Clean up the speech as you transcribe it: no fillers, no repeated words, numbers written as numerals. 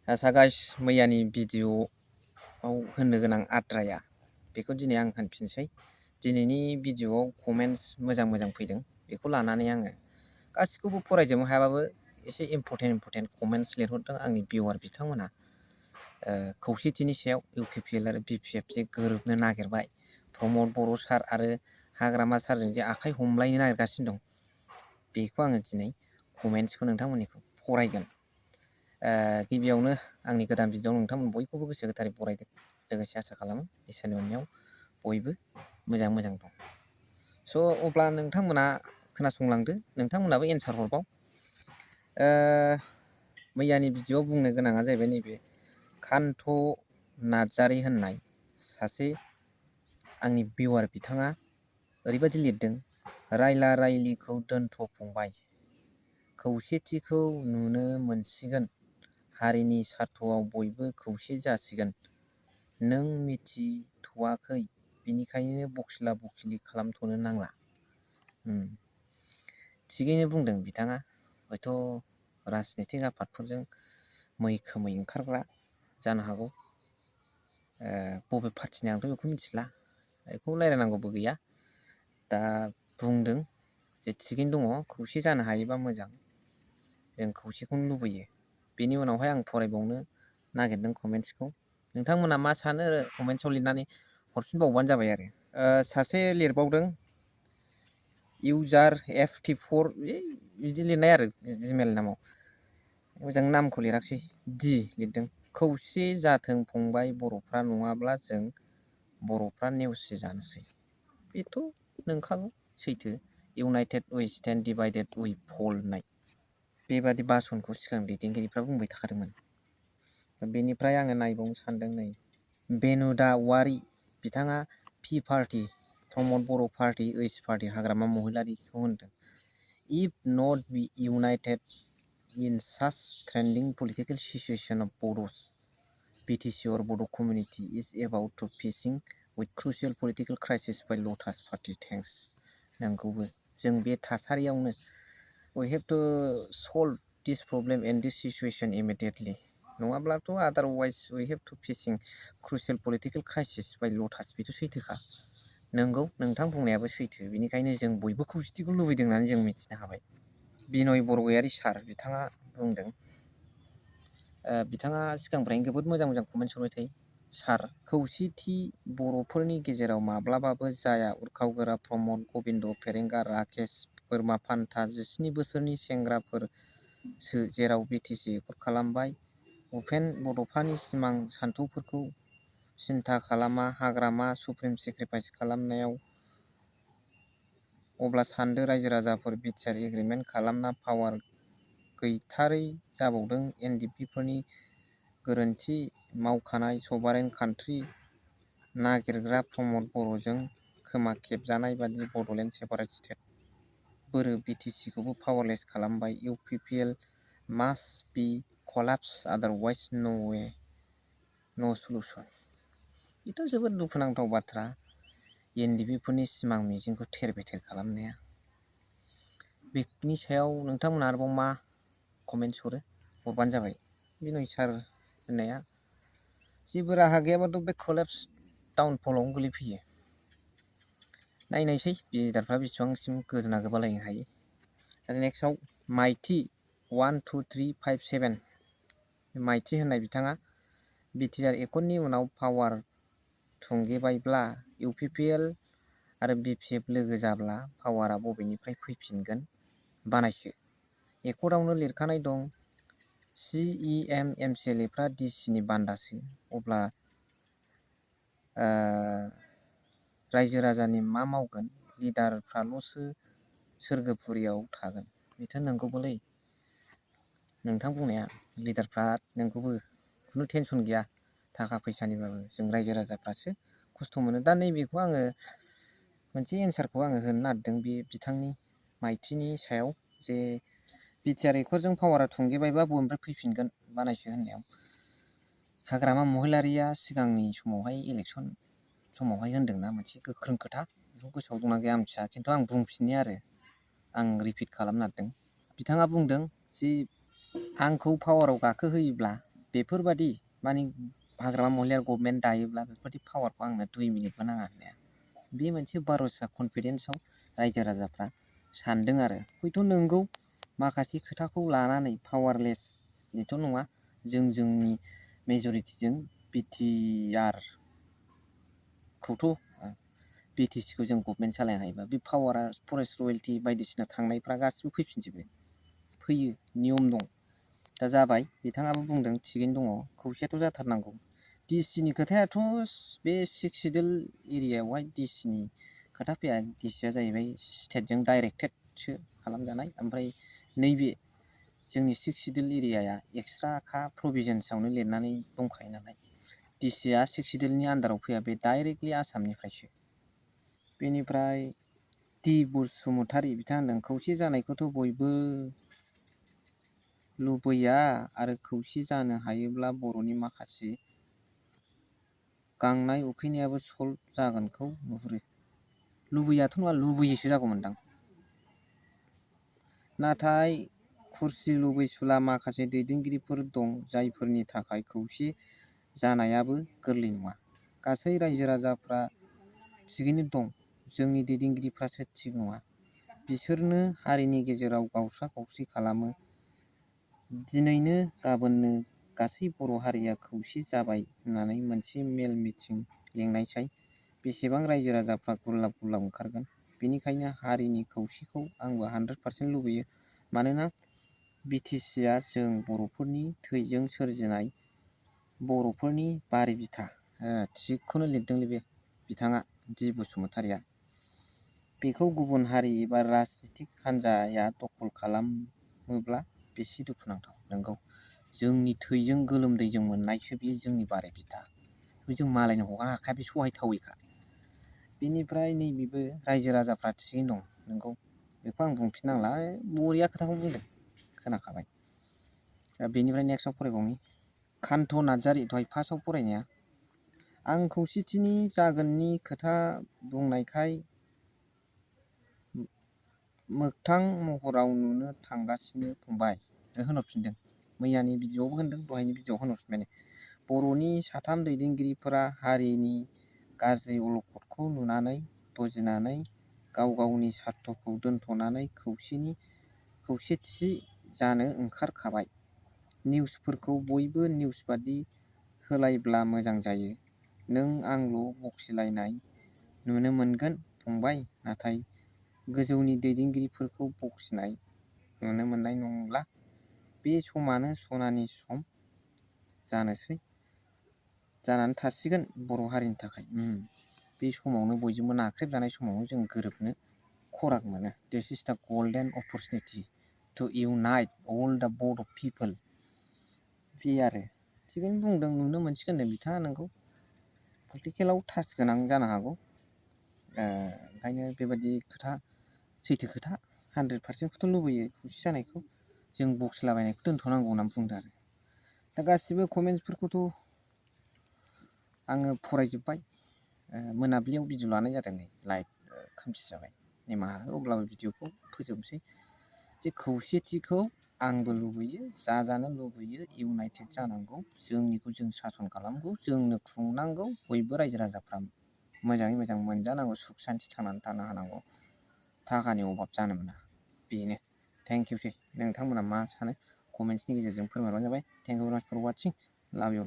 आसा guys मैयानि भिडिअ'आव होननो गोनां आद्राया बेखौ दिनै आं होनफिनसै। दिनैनि भिडिअ'आव कमेन्ट्स मोजां फैदों, बेखौ लानानै आङो गासिखौबो फरायजोबनो हायाबाबो एसे इम्परटेन्ट कमेन्ट्स लिरहरदों आंनि भिउवार बिथांमोना। खौसेथिनि सायाव इउपिपिएल आरो बिपिएफ जे गोरोबनो नागिरबाय, प्रमद बर' सार आरो हाग्रामा सारजों जे आखाइ हमलायनो नागिरगासिनो दं, बेखौ आङो दिनै कमेन्ट्सखौ नोंथांमोननिखौ फरायगोन। गिबियावनो आंनि गोदान भिडिअ'आव नोंथांमोन बयखौबो गोसो गोथारै बरायदों, लोगोसे आसा खालामो इसोरनि अननायाव बयबो मोजां दं। स' अब्ला नोंथांमोना खोनासंलांदो, नोंथांमोनाबो एन्सार हरबाव। मैयानि भिडिअ'आव बुंनो गोनाङा जाहैबाय नैबे कान्त नार्जारी होननाय सासे आंनि भिउवार बिथाङा ओरैबायदि लिरदों, रायला रायलिखौ दोनथ' फंबाय, खौसेथिखौ नुनो मोनसिगोन, हारिनि सार्थआव बयबो खौसे जासिगोन, नों मिथिथ'वाखै बिनिखायनो बखिला बखिलि खालामथ'नो नांला। थिगैनो बुंदों बिथाङा, हयथ' राजनितिक आफादफोरजों मैखोमै ओंखारग्रा जानो हागौ। बबे पार्टिनि आंथ' बेखौ मिथिला, बेखौ रायलायनांगौबो गैया। दा बुंदों जे थिगैनो दङ, खौसे जानो हायोबा मोजां, जों खौसेखौनो लुबैयो। बेनि उनावहाय आं फरायबावनो नागिरदों कमेन्ट्सखौ। नोंथांमोना मा सानो कमेन्ट्सआव लिरनानै हरफिनबावबानो जाबाय आरो। सासे लिरबावदों इउजार FT4 बिदि लिरनाय आरो जिमेल नामाव, मोजां नामखौ लिराखिसै, दि लिरदों, खौसे जाथों फंबाय बर'फ्रा, नङाब्ला जों बर'फ्रा नेवसि जानोसै। बेथ' नंखागौ, सैथो। United we stand, divided we fall होननाय बेबादि बासनखौ सिगां दैदेनगिरिफ्रा बुंबाय थाखादोंमोन। बेनिफ्राय आङो नायबावनो सानदों, नै बेनुदा वारि बिथाङा P party, Pramod Boro' party, ओइस पार्टि, हाग्रामा महिलारिखौ होनदों, if not be united in such trending political situation of Bodos, BTC or Bodo community is about to facing with crucial political crisis by Lotus Party. Thanks. नंगौबो, जों बे थासारियावनो we have to solve this problem and this situation immediately. नङाब्लाथ' otherwise we have to facing crucial political crisis by Lotus. बेथ' सैथोखा। नंगौ, नोंथां बुंनायाबो सैथो। बेनिखायनो जों बयबो खौसेथिखौ लुबैदों होननानै जों मिथिनो हाबाय। बिनय बरगयारी सार बिथाङा बुंदों, बिथाङा सिगांनिफ्रायनो जोबोद मोजां कमेन्ट्स हरबाय थायो। सार, खौसेथि बर'फोरनि गेजेराव माब्लाबाबो जाया, उरखावगोरा प्रमद, गबिन्द, फेरेंगा, राकेश, बोरमा फान्था 17 बोसोरनि सेंग्राफोरसो जेराव बिटिसि एकर्ड खालामबाय, उपेन बड'फानि सिमां सान्थौफोरखौ सिन्था खालामा, हाग्रामा सुप्रिम सेक्रिफाइस खालामनायाव, अब्ला सानदो रायजो राजाफोर बिटिआर एग्रिमेन्ट खालामना पावार गैथारै जाबावदों, एनडिपिफोरनि गोरोन्थि मावखानाय, सभारेन कान्ट्रि नागिरग्रा प्रमद बर'जों खोमा खेबजानाय बादि बड'लेण्ड सेपारेट स्टेट बोरो बिटिसिखौबो पावारलेस खालामबाय, इउपिपिएल मास्ट बी कलाप्स आदारवाइज नो वे नो सल्युशन। बेथ' जोबोद दुखुनांथाव बाथ्रा, एनडिपिफोरनि सिमां मिजिंखौ थेर बेथेर खालामनाया। बेनि सायाव नोंथांमोना आरोबाव मा कमेन्ट्स हरबानो जाबाय। बिनय सार होननाया जेबो राहा गैयाबाथ' बे कलेप्स डाउनफलावनो गोलैफैयो। नायनायसै बिल्डारफ्रा बेसेबांसिम गोदोना गोबालायनो हायो। आरो नेक्स्टआव माइथि 12357 माइथि होननाय बिथाङा, बिटिआर एकर्डनि उनाव पावार थुंगेबायब्ला इउपिपिएल आरो बिपिएफ लोगो जाब्ला पावारा बबेनिफ्राय फैफिनगोन बानायसो। एकर्डआवनो लिरखानाय दं, सिइएम एमसिएलएफ्रा डिसिनि बान्दासो, अब्ला रायजो राजानि मा मावगोन, लिडारफ्राल'सो सोरगोफुरियाव थागोन। बेथ' नंगौबोलै, नोंथां बुंनाया, लिडारफ्रा नोंगौबो, खुनु टेनसन गैया थाखा फैसानिबाबो, जों रायजो राजाफ्रासो खस्थ' मोनो। दा नैबेखौ आङो मोनसे एन्सारखौ आङो होनो नागिरदों बे बिथांनि माइथिनि सायाव, जे बिटिआर एकर्डजों पावारा थुंगेबायबा बबेनिफ्राय फैफिनगोन बानायसो होननायाव, हाग्रामा महिलारिया सिगांनि समावहाय इलेक्सन समावहाय होनदोंना मोनसे गोख्रों खोथा, बेखौ गोसोआव दंना गैया आं मिथिया, खिन्थु आं बुंफिननि आरो आं रिपिट खालामनो नागिरदों। बिथाङा बुंदों जि आंखौ पावाराव गाखोहोयोब्ला बेफोरबादि माने हाग्रामा महिलार गभर्नमेन्ट दायोब्ला बेफोरबादि पावारखौ आंनो 2 मिनिटबो नाङा होननाया बे मोनसे भरोसा कनफिडेन्सआव रायजो राजाफ्रा सानदों आरो हयथ' नंगौ माखासे खोथाखौ लानानै पावारलेसनिथ' नङा जोंनि मेजरिटिजों बिटिसिखौ जों गभर्नमेन्ट सालायनो हायोबा बे पावारा फरेस्ट रयेल्टि बायदिसिना थांनायफ्रा गासिबो फैफिनजोबो फैयो नियम दं दा जाबाय बिथाङाबो बुंदों थिगैनो दङ खौसेयाथ' जाथारनांगौ डिसिनि खोथायाथ' बे 6 सिडुल एरियायावहाय डिसिनि खोथा फैया डिसिया जाहैबाय स्टेटजों डाइरेक्टेडसो खालामजानाय ओमफ्राय नैबे जोंनि 6 सिडुल एरियाया एक्सट्राखा प्रभिजन्सआवनो लिरनानै दंखायो नालाय डिसिया 6 सिडुलनि आन्दाराव फैया बे डाइरेक्टलि आसामनिफ्रायसो बेनिफ्राय डि बसुमतारी बिथाङा होनदों खौसे जानायखौथ' बयबो लुबैया आरो खौसे जानो हायोब्ला बर'नि माखासे गांनाय उखैनायाबो सल्भ जागोनखौ नुहुरो लुबैयाथ' नङा लुबैयोसो जागौमोनदां नाथाय खुरसि लुबैसुला माखासे दैदेनगिरिफोर दं जायफोरनि थाखाय खौसे जानायाबो गोरलै नङा गासै रायजो राजाफ्रा थिगैनो दं जोंनि दैदेनगिरिफ्रासो थिग नङा बिसोरनो हारिनि गेजेराव गावस्रा गावस्रि खालामो दिनैनो गाबोननो गासै बर' हारिया खौसे जाबाय होननानै मोनसे मेल मिटिं लेंनायसाय बेसेबां रायजो राजाफ्रा गुरलाब गुरलाब ओंखारगोन बेनिखायनो हारिनि खौसेखौ आंबो 100% लुबैयो मानोना बिटिसिआ जों बर'फोरनि थैजों सोरजिनाय बर'फोरनि बारि बिथा थिगखौनो लिरदोंलै बे बिथाङा डि बसुमतारीया बेखौ गुबुन हारि एबा राजनितिक हान्जाया दखल खालामोब्ला बेसे दुखुनांथाव नंगौ जोंनि थैजों गोलोमदैजों मोननायसो बेयो जोंनि बारि बिथा जों मालायनो हगारनो हाखाया बे सहायथावैखा बेनिफ्राय नैबेबो रायजो राजाफ्रा थिगैनो दं नंगौ बेखौ आं बुंफिननांला बरिया खोथाखौ बुंदों खोनाखाबाय बेनिफ्राय नेक्स्टआव फरायबावनि कान्त नार्जारी दहाय फार्स्टआव फरायनाया आं खौसेथिनि जागोननि खोथा बुंनायखाय मोगथां महराव नुनो थांगासिनो फंबाय होनहरफिनदों मैयानि भिडिअआवबो होनदों दहायनि भिडिअआव होनहरफिनबाय बर'नि 3 दैदेनगिरिफोरा हारिनि गाज्रि अलखदखौ नुनानै बुजिनानै गाव गावनि स्वार्थखौ दोनथ'नानै खौसेथि जानो ओंखारखाबाय निउसफोरखौ बयबो निउस बादि होलायब्ला मोजां जायो नों आंल' बखिलायनाय नुनो मोनगोन फंबाय नाथाय गोजौनि दैदेनगिरिफोरखौ बखिनाय नुनो मोननाय नंला बे समानो सनानि सम जानानै थासिगोन बर' हारिनि थाखाय बे समावनो बयजोंबो नाख्रेबजानाय समावनो जों गोरोबनो खराग मोनो this is the golden opportunity to unite all the Bodo' people बे आरो थिगैनो बुंदों नुनो मोनसिगोन होनदों बिथाङा नंगौ प्रेक्टिकेलाव टाच गोनां जानो हागौ ओंखायनो बेबायदि खोथा सैथो खोथा 100%खौथ' लुबैयो खौसे जानायखौ जों बखिलाबायनायखौ दोनथ'नांगौ होननानै बुंदों आरो दा गासिबो कमेन्ट्सफोरखौथ' आङो फरायजोब्बाय मोनाबिलियाव भिडिअ लानाय जादों नै लाइट खोमसि जाबाय निमाहा हो अब्लाबो भिडिअखौ फोजोबनोसै जे खौसेथिखौ आंबो लुबैयो जाजानो लुबैयो इउनाइटेड जानांगौ जोंनिखौ जों सासन खालामगौ जोंनो खुंनांगौ बयबो रायजो राजाफ्रा मोजाङै मोजां मोनजानांगौ सुख सान्थि थांनानै थानो हानांगौ थाखानि अभाब जानो मोना बेनो थेंक इउसै नोंथांमोना मा सानो कमेन्ट्सनि गेजेरजों फोरमायबानो जाबाय थेंक इउ भेरि माच फर वाचिं लाभ इउ